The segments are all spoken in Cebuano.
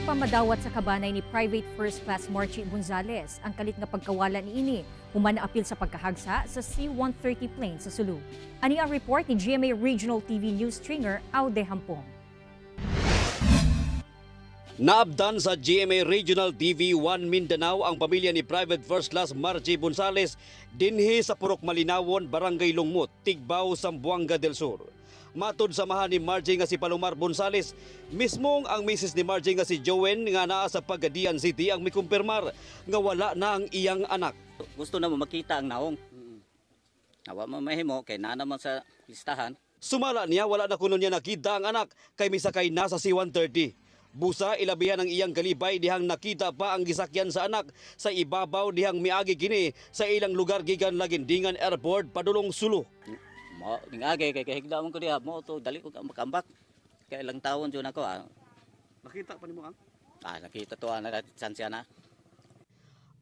pa madawat sa kabanay ni Private First Class Marchie Gonzales ang kalit nga pagkawala niini human naapil sa pagkahagsa sa C-130 plane sa Sulu. Ani ang report ni GMA Regional TV News stringer Aude Hampong. Naabdan sa GMA Regional TV 1 Mindanao ang pamilya ni Private First Class Margie Gonzales dinhi sa Purok Malinawon, Barangay Lungmut, Tigbao, Zamboanga del Sur. Matod sa amahan ni Margie nga si Palomar Gonzales, mismong ang misis ni Margie nga si Joen nga naa sa Pagadian City ang mikumpirmar nga wala na ang iyang anak. Gusto na mo makita ang naong. Awa mo mahimo kay naa naman sa listahan. Sumala niya, wala na kuno niya nakita ang anak kay misakay na sa C-130. Busa ilabihan ang iyang kalibay dihang nakita pa ang gisakyan sa anak sa ibabaw dihang miagi kini sa ilang lugar gikan Lagindingan Airport padulong Sulu. Mo ningage kay kahigda man ko diha mo to dali ko makambak. Kay ilang taon jud ako ah. Nakita pa nimo ang? Ah, nakita to ana chance na.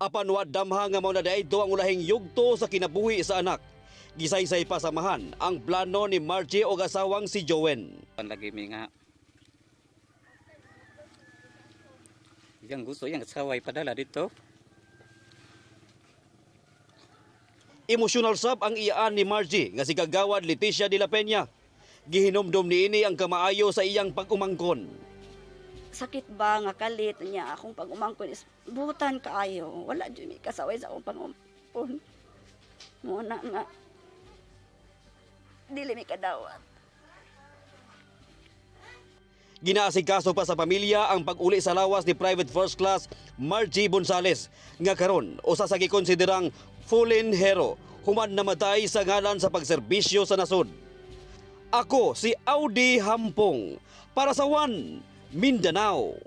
Apan wa damha nga mao na dayto ang ulahing yugto sa kinabuhi sa anak. Gisaysay pa sa amahan ang plano ni Margie og asawang si Joen. Pan lagi mi nga. Yang gusto yang saway padala dito. Emosyonal sab ang iyaan ni Margie nga si Kagawad Leticia de la Peña. Gihinumdum niini ang kamaayo sa iyang pag-umangkon. Sakit ba nga kalit niya akong pag-umangkon is butan kaayo, wala jud mi kasaway sa akong pag-umangkon mo na nga dili mi kadawat. Ginaasikaso pa sa pamilya ang pag-uli sa lawas ni Private First Class Margie Gonzales nga karon usa sa gikonsiderang fallen hero human namatay sa ngalan sa pagserbisyo sa nasod. Ako si Audi Hampong para sa One Mindanao.